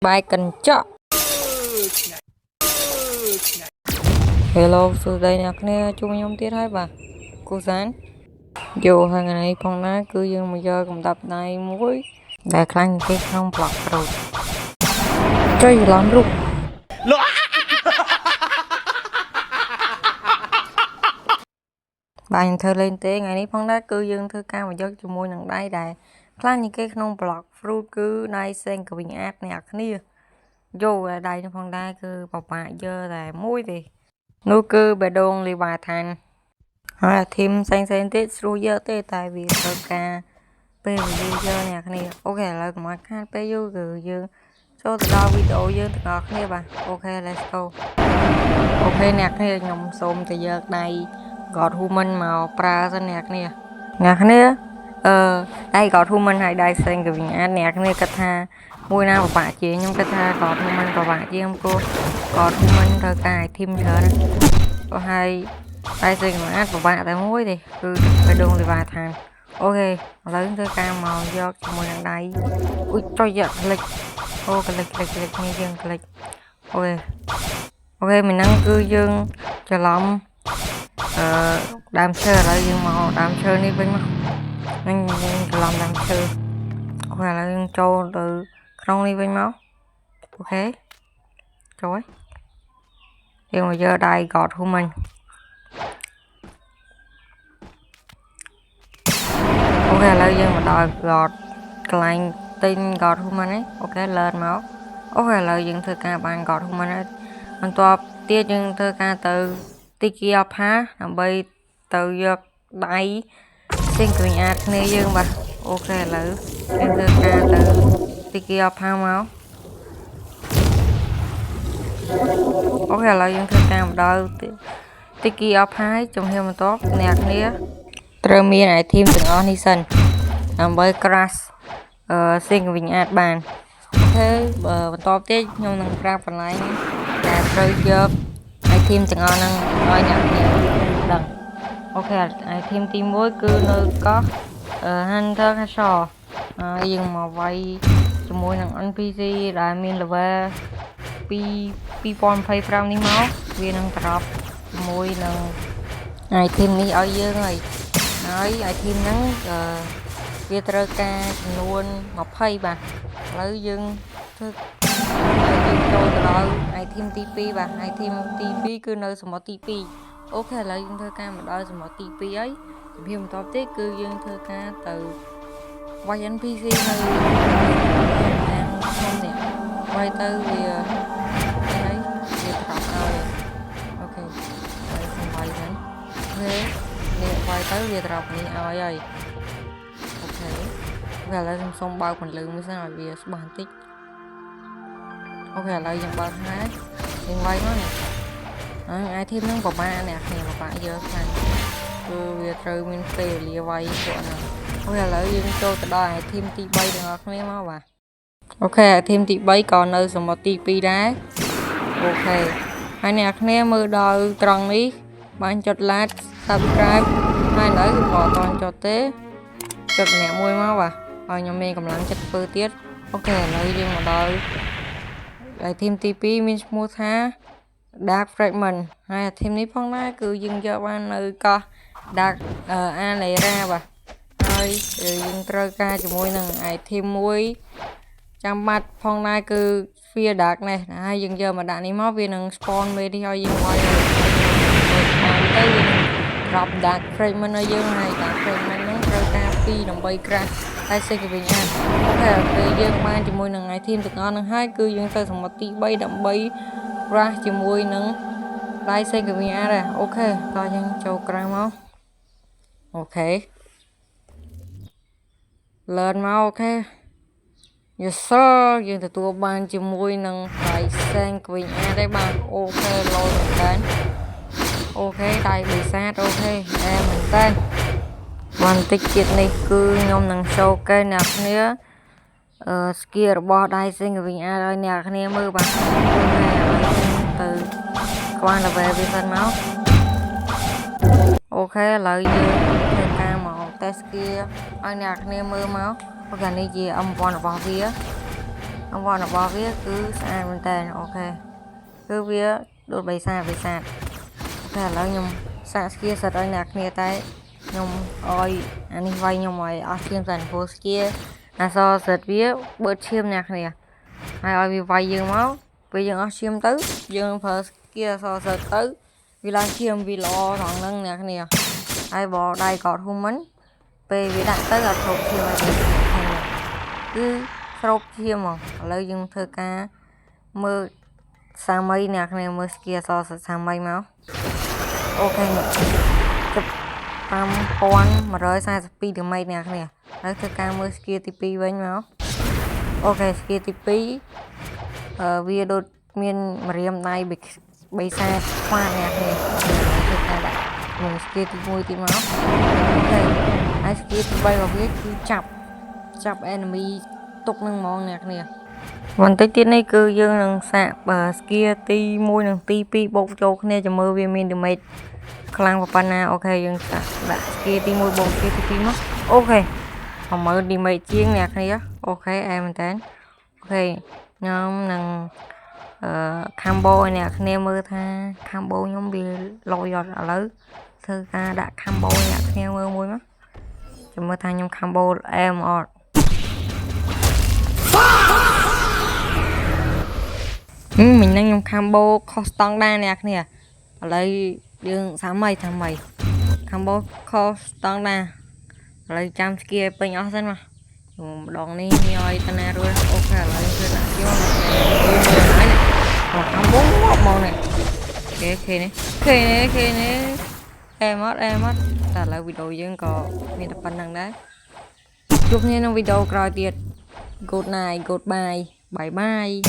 បែកកញ្ចក់ Hello សួស្តីអ្នកគ្នាជួបខ្ញុំទៀតហើយបាទគូសានយោហើយថ្ងៃនេះផងដែរគឺយើងមកយកកំដាប់ដៃមួយដែលខ្លាំងជាងគេក្នុង Blox Fruit ចុយច្រឡំរូបបាទខ្ញុំធ្វើលេងទេថ្ងៃនេះផងដែរគឺយើងធ្វើការមកយកជាមួយនឹងដៃដែលខ្លាំងជាងគេក្នុង Blox Fruit គឺដៃសេងកវិញអាតអ្នកគ្នាយោដៃនេះផងដែរគឺពិបាកយកតែមួយទេនោះគឺបេះដូងលីវ៉ាឋានហើយអាធីមផ្សេងៗទៀតស្រួលយកទេតែវាត្រូវការពេលវេលាយកអ្នកគ្នាOK ឥឡូវកុំឲ្យខាតពេលយូរគឺយើងចូលទៅដល់វីដេអូយើងទាំងអស់គ្នាបាទ OK, let's go. OK អ្នកគ្នាខ្ញុំសូមទៅយកដៃ God Human មកប្រើសិនអ្នកគ្នាអ្នកគ្នាអឺដៃ God Human ហើយដៃផ្សេងក៏វិញអាចអ្នកគ្នាគិតថាមួយណាពិបាកជាងខ្ញុំគិតថា God Human ពិបាកជាងព្រោះ God Human ត្រូវការ item ច្រើនណាព្រោះហើយដៃផ្សេងក៏អាចពិបាកតែមួយទេគឺបេះដូងលីវ៉ាឋាន OK ឥឡូវធ្វើការមកយកជាមួយនឹងដៃអ៊ុយចុយក្លិចអូក្លិចក្លិចក្លិចនេះយើងក្លិច OK OK មិញហ្នឹងគឺយើងច្រឡំអឺដើមឈើឥឡូវយើងមកដើមឈើនេះវិញមកនឹងយើងច្រឡំដើមឈើOK ឥឡូវយើងចូលទៅក្នុងនេះវិញមក OK ចូលហើយយើងមកយកដៃ God Human. OK ឥឡូវយើងមកដល់ God កន្លែងទិញ God Human ហ្នឹង OK លើនមក OK ឥឡូវយើងធ្វើការបាន God Human ហើយបន្ទាប់ទៀតយើងធ្វើការទៅទីគីអផាដើម្បីទៅយកដៃសេងគ្វិញអាចគ្នាយើងបាទ OK ឥឡូវយើងធ្វើការទៅទីគីអផាមក OK ឥឡូវយើងធ្វើការមកដល់ទីគីអផាយជំហានបន្ទាប់អ្នកគ្នាត្រូវមាន item ទាំងអស់នេះសិនដើម្បី craft អឺសេងវិញអាចបាន OK បន្ទាប់ទៀតខ្ញុំនឹងប្រាប់កន្លែងដែលត្រូវយក item ទាំងអស់ហ្នឹងឲ្យអ្នកគ្នាដឹង OK item ទី1គឺនៅកោះ Hunter Castle ហើយយើងមកវាយជាមួយនឹង NPC ដែលមាន level 2 2025នេះមកវានឹង drop ជាមួយនឹង item នេះឲ្យយើងហើយហើយ item ហ្នឹងអឺវាត្រូវការចំនួន20បាទឥឡូវយើងធ្វើយើងចូលទៅដល់ item ទី2បាទ item ទី2គឺនៅសមុទ្រទី2OK ឥឡូវយើងធ្វើការមកដល់សមុទ្រទី2ហើយជំហានបន្ទាប់ទៀតគឺយើងធ្វើការទៅវាយ NPC នៅខាងក្នុងនេះវាយទៅវាហើយវា drop ឲ្យ OK ហើយខ្ញុំវាយសិន OK នេះវាយទៅវា drop នេះឲ្យហើយ OK វាឥឡូវខ្ញុំសូមបើកពន្លឺមួយសិនឲ្យវាច្បាស់បន្តិច OK ឥឡូវយើងបើកហើយយើងវាយមកនេះហ្នឹង item ហ្នឹងពិបាកអ្នកគ្នាពិបាកយកខ្លាំងគឺវាត្រូវមានពេលវេលាវាយពួកហ្នឹង OK ឥឡូវយើងចូលទៅដល់ item ទី3ទាំងអស់គ្នាមកបាទ OK item ទី3ក៏នៅសមុទ្រទី2ដែរ OK ហើយអ្នកគ្នាមើលដល់ត្រង់នេះបានចុច like subscribe ហើយនៅក៏អត់តចុចទេចុចម្នាក់មួយមកបាទឲ្យខ្ញុំមានកម្លាំងចិត្តធ្វើទៀត OK ឥឡូវយើងមកដល់ item ទី2មានឈ្មោះថា Dark Fragment ហើយ item នេះផងដែរគឺយើងយកបាននៅកោះ Dark Alera បាទហើយយើងត្រូវការជាមួយនឹង item មួយចាំបាច់ផងដែរគឺ Sphere Darkness ហើយយើងយកមកដាក់នេះមកវានឹង spawn មេនេះឲ្យយើងវាយបានទៅវានឹង drop Dark Fragment ឲ្យយើងហើយ Dark Fragment ហ្នឹងត្រូវការ2ដើម្បី craft តែសេកវិញអាច OK ពេលយើងបានជាមួយនឹង item ទាំងអស់ហ្នឹងហើយគឺយើងទៅសមុទ្រទី3ដើម្បី craft ជាមួយនឹងដៃសេកវិញអាចដែរ OK តោះយើងចូល craft មក OK learn មក OK Yes sir យើងទទួលបានជាមួយនឹងដៃសែងក្វិញអាចដែរបាទ OK ឡូយមែនតើOK ដៃបិសាច OK អែមែនតើបន្តិចទៀតនេះគឺខ្ញុំនឹង show កែអ្នកគ្នាអឺ skill របស់ដៃសេងវិញអាចឲ្យអ្នកគ្នាមើលបាទទៅក្បាល level វាសិនមក OK ឥឡូវយើងធ្វើការមក test skill ឲ្យអ្នកគ្នាមើលមក OK នេះជា M1 របស់វា អង្វររបស់វាគឺស្អាតមែនតើ OK គឺវាដូចបិសាបិសាច OK ឥឡូវខ្ញុំសាក skill សិតឲ្យអ្នកគ្នាតែខ្ញុំឲ្យអានេះវាយខ្ញុំឲ្យអស់ឈាមសិនព្រោះ skill អសសិតវាបឺតឈាមអ្នកគ្នាហើយឲ្យវាវាយយើងមកពេលយើងអស់ឈាមទៅយើងប្រើ skill អសសិតទៅវាឡើងឈាមវាល្អត្រង់ហ្នឹងអ្នកគ្នាហើយបើដៃកត human ពេលវាដាក់ទៅអត់គ្រប់ឈាមអីទេគឺស្រូបឈាមហ្មងឥឡូវយើងធ្វើការមើលសាមីអ្នកគ្នាមើល skill អសសិតសាមីមក OK នេះជិប5142 damage អ្នកគ្នាហើយធ្វើការមើល skill ទី2វិញមក OK skill ទី2អឺវាដូចមានម្រាមដៃបិសាចខ្វាតអ្នកគ្នាធ្វើការដាក់មួយ skill ទី1ទីមក OK ហើយ skill ទី3របស់វាគឺចាប់ចាប់ enemy ទុកនឹងហ្មងអ្នកគ្នាបន្តិចទៀតនេះគឺយើងនឹងសាកបើ skill ទី1និងទី2បូកចូលគ្នាចាំមើលវាមាន damage ខ្លាំងប៉ុណ្ណា OK យើងសាកដាក់ skill ទី1បូក skill ទី2មក OK 10000 damage ជាងអ្នកគ្នា OK អែមែនតើ OK ខ្ញុំនឹងអឺ combo ឲ្យអ្នកគ្នាមើលថា combo ខ្ញុំវាលយអត់ឥឡូវធ្វើការដាក់ combo ឲ្យអ្នកគ្នាមើលមួយមកចាំមើលថាខ្ញុំ combo អែមអត់ហឹមមិញហ្នឹងខ្ញុំ combo ខុសស្តង់ដែរអ្នកគ្នាឥឡូវយើងសាមីសាមី combo ខុសស្តង់ដែរឥឡូវចាំ skill ឲ្យពេញអស់សិនមកខ្ញុំម្ដងនេះឲ្យតាណារួច OK ឥឡូវគឺដាក់យកមកមើលមើលហើយនេះមក combo ងាប់មកនេះគេគេនេះគេនេះគេនេះអែមអត់អែមអត់តែឥឡូវវីដេអូយើងក៏មានតែប៉ុណ្្នឹងដែរជួបគ្នាក្នុងវីដេអូក្រោយទៀត Good night, goodbye, bye bye.